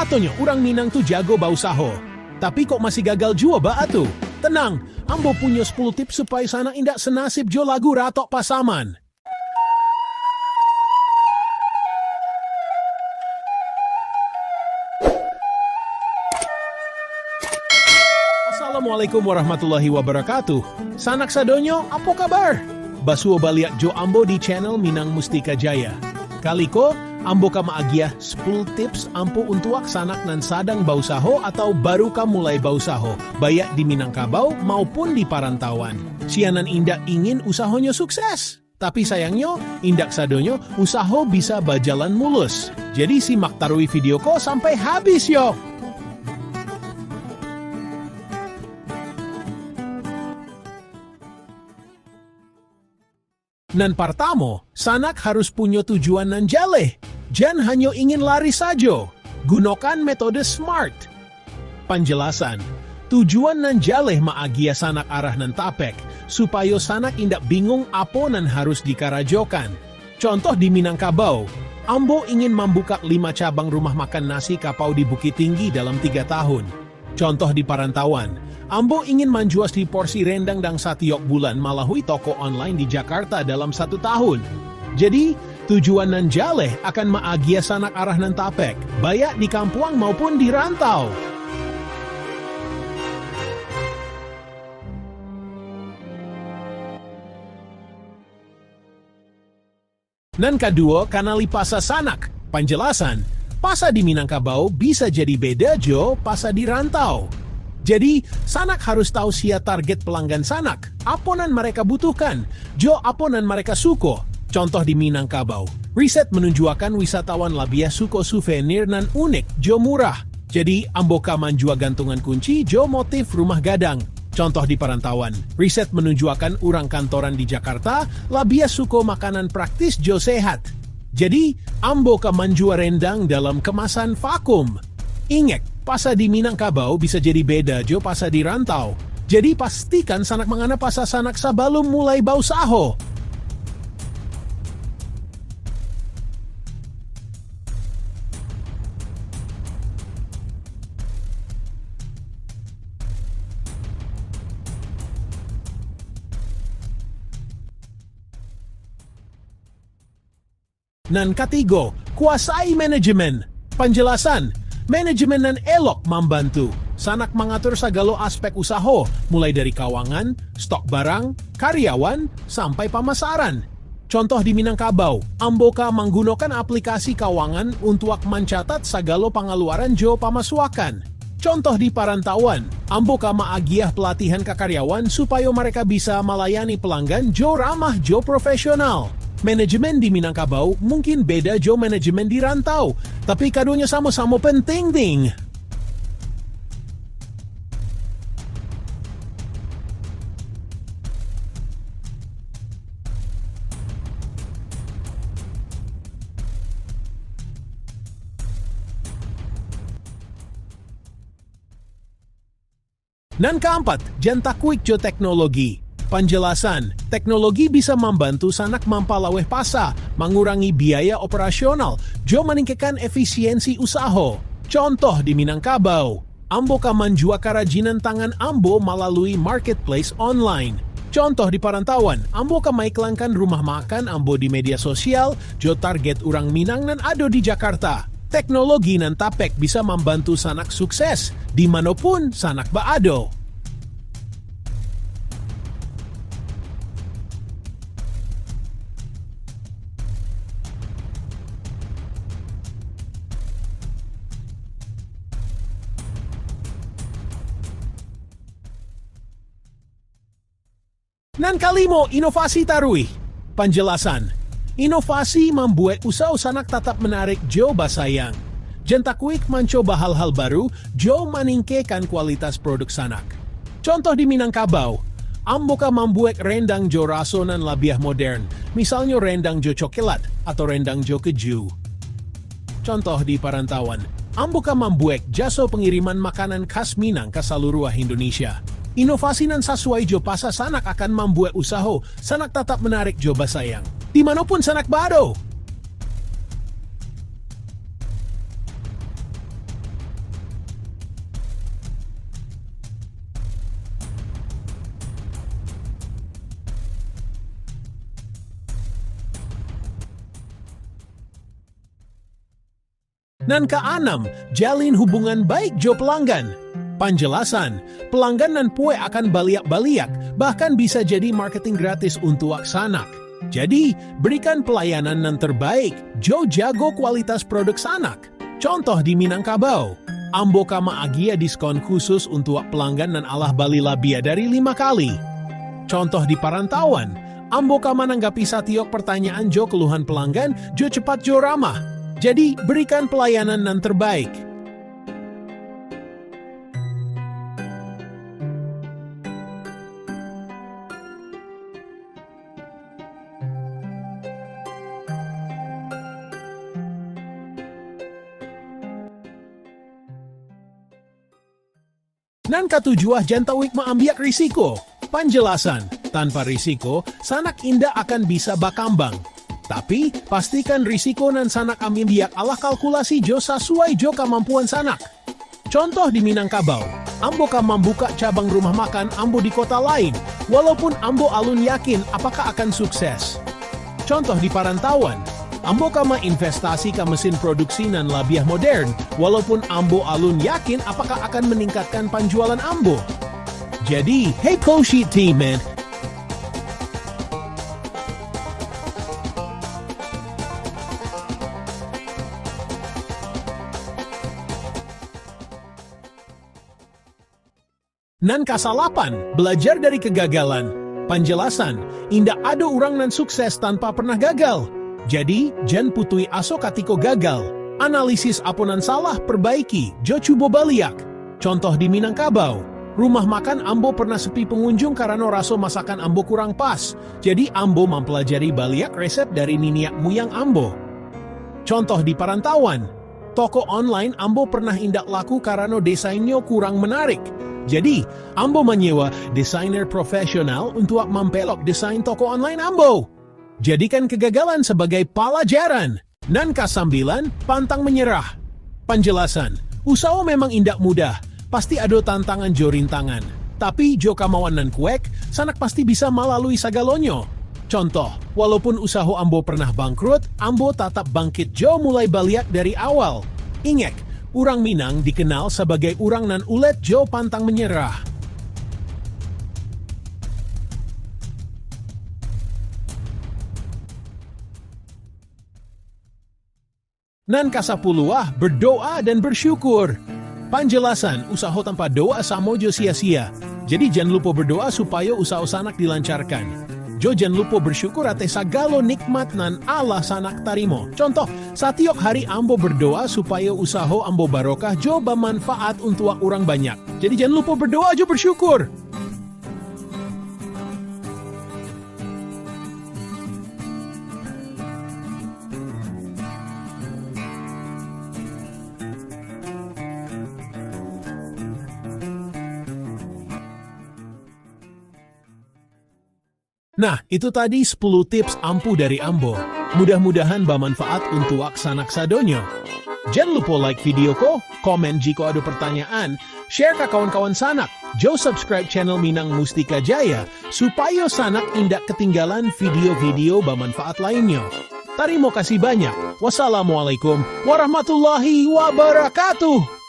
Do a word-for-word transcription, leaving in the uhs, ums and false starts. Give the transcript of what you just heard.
Katonyo urang Minang tu jago bausaho, tapi kok masih gagal juo baa tu? Tenang, ambo punyo sapuluah tips supayo sanak indak sanasib jo lagu Ratok Pasaman. Assalamualaikum warahmatullahi wabarakatuh. Sanak sadonyo, apo kabar? Basuo baliak jo ambo di channel Minang Mustika Jaya. Kali ko, ambo ka maagiah sapuluah tips ampuh untuak sanak nan sadang bausaho atau baru ka mulai bausaho, baiak di Minangkabau maupun di parantauan. Sia nan indak ingin usahonyo sukses, tapi sayangnyo, indak sadonyo usaho bisa bajalan mulus. Jadi simak taruih video ko sampai habis yo! Nan partamo, sanak harus punyo tujuan nan jaleh. Jan hanyo ingin laris sajo. Gunokan metode SMART. Panjelasan, tujuan nan jaleh maagiah sanak arah nan tapek, supayo sanak indak bingung apo nan harus dikarajokan. Contoh di Minangkabau, ambo ingin mambukak lima cabang rumah makan nasi kapau di Bukittinggi dalam tiga tahun. Contoh di parantauan, ambo ingin manjua saporsi rendang dalam satiok bulan malahui toko online di Jakarta dalam satu tahun. Jadi, tujuan nan jaleh akan maagiah sanak arah nan tapek, baiak di kampuang maupun di rantau. Nan kaduo, kanali pasa sanak. Panjelasan, pasa di Minangkabau bisa jadi beda jo pasa di rantau. Jadi, sanak harus tahu sia target pelanggan sanak, apo nan mereka butuhkan, jo apo nan mereka suko. Contoh di Minangkabau, riset manunjuakan wisatawan labiah suko suvenir nan unik jo murah. Jadi, ambo ka manjua gantungan kunci jo motif rumah gadang. Contoh di parantauan, riset manunjuakan urang kantoran di Jakarta labiah suko makanan praktis jo sehat. Jadi, ambo ka manjua rendang dalam kemasan vakum. Ingek, pasa di Minangkabau bisa jadi beda jo pasa di rantau. Jadi, pastikan sanak mangana pasa sanak sabalum mulai bausaho. Nan katigo, kuasai manajemen. Panjelasan, manajemen nan elok mambantu sanak mangatur sagalo aspek usaho, mulai dari kawangan, stok barang, karyawan, sampai pamasaran. Contoh di Minangkabau, ambo ka manggunokan aplikasi kawangan untuak mancatat sagalo pangaluaran jo pamasuakan. Contoh di parantauan, ambo ka maagiah pelatihan ka karyawan supayo mareka bisa malayani pelanggan jo ramah jo profesional. Manajemen di Minangkabau mungkin beda jo manajemen di rantau, tapi kaduonyo samo-samo penting, ding. Nan kaampat, jan takuik jo teknologi. Panjelasan, teknologi bisa mambantu sanak mampalaweh pasa, mangurangi biaya operasional, jo maningkekkan efisiensi usaho. Contoh di Minangkabau, ambo ka manjua karajinan tangan ambo malalui marketplace online. Contoh di parantauan, ambo ka maiklankan rumah makan ambo di media sosial, jo target urang Minang nan ado di Jakarta. Teknologi nan tapek bisa mambantu sanak sukses, di mano pun sanak baado. Nan kalimo, inovasi taruih. Panjelasan, inovasi mambuek usaho sanak tatap menarik jo basayang. Jan takuik mancoba hal-hal baru, jo maningkekan kualitas produk sanak. Contoh di Minangkabau, ambo ka mambuek rendang jo raso nan labiah modern, misalnyo rendang jo cokelat atau rendang jo keju. Contoh di parantauan, ambo ka mambuek jaso pangiriman makanan khas Minang ka saluruah Indonesia. Inovasi nan sasuai jo pasa sanak akan mambuek usaho sanak tatap menarik jo basayang, di mano pun sanak baado. Nan kaanam, jalin hubungan baik jo pelanggan. Panjelasan, pelanggan nan puek akan baliak-baliak, bahkan bisa jadi marketing gratis untuak sanak. Jadi, berikan pelayanan nan terbaik, jo jago kualitas produk sanak. Contoh di Minangkabau, ambo ka maagiah diskon khusus untuak pelanggan nan alah bali labiah dari lima kali. Contoh di parantauan, ambo ka mananggapi satiok pertanyaan jo keluhan pelanggan jo cepat jo ramah. Jadi, berikan pelayanan nan terbaik. Nan katujuah, jan tauik maambiak risiko. Panjelasan, tanpa risiko, sanak indak akan bisa bakambang. Tapi, pastikan risiko nan sanak ambiak alah kalkulasi jo sasuai jo kamampuan sanak. Contoh di Minangkabau, ambo ka mambukak cabang rumah makan ambo di kota lain, walaupun ambo alun yakin apakah akan sukses. Contoh di parantauan, ambo ka mainvestasi ka mesin produksi nan labiah modern, walaupun ambo alun yakin apakah akan maningkatkan panjualan ambo. Jadi, hey Koshi team, man. Nan kasalapan, belajar dari kegagalan. Panjelasan, indak ado urang nan sukses tanpa pernah gagal. Jadi, jan putuih aso katiko gagal. Analisis apo nan salah, perbaiki, jo cubo baliak. Contoh di Minangkabau, rumah makan ambo pernah sepi pengunjung karano raso masakan ambo kurang pas. Jadi, ambo mampelajari baliak resep dari niniak muyang ambo. Contoh di parantauan, toko online ambo pernah indak laku karano desainnyo kurang menarik. Jadi, ambo manyewa desainer profesional untuak mampelok desain toko online ambo. Jadikan kegagalan sabagai palajaran. Nan kasambilan, pantang manyerah. Panjelasan, usaho memang indak mudah, pasti ado tantangan jo rintangan. Tapi, jo kamauan nan kuek, sanak pasti bisa malalui sagalonyo. Contoh, walaupun usaho ambo pernah bangkrut, ambo tatap bangkit jo mulai baliak dari awal. Ingek, urang Minang dikenal sabagai urang nan ulet jo pantang manyerah. Nan kasapuluah, berdoa dan bersyukur. Panjelasan, usaho tanpa doa samo jo sia-sia. Jadi, jan lupo berdoa supayo usaho sanak dilancarkan. Jo jan lupo bersyukur ateh sagalo nikmat nan alah sanak tarimo. Contoh, satiok hari ambo berdoa supayo usaho ambo barokah jo bamanfaat untuak urang banyak. Jadi, jan lupo berdoa jo bersyukur. Nah, itu tadi sepuluh tips ampuh dari ambo. Mudah-mudahan bamanfaat untuak sanak sadonyo. Jan lupo like video ko, komen jikok ado pertanyaan, share ka kawan-kawan sanak, jo subscribe channel Minang Mustika Jaya, supayo sanak indak ketinggalan video-video bamanfaat lainnyo. Tarimo kasih banyak. Wassalamualaikum warahmatullahi wabarakatuh.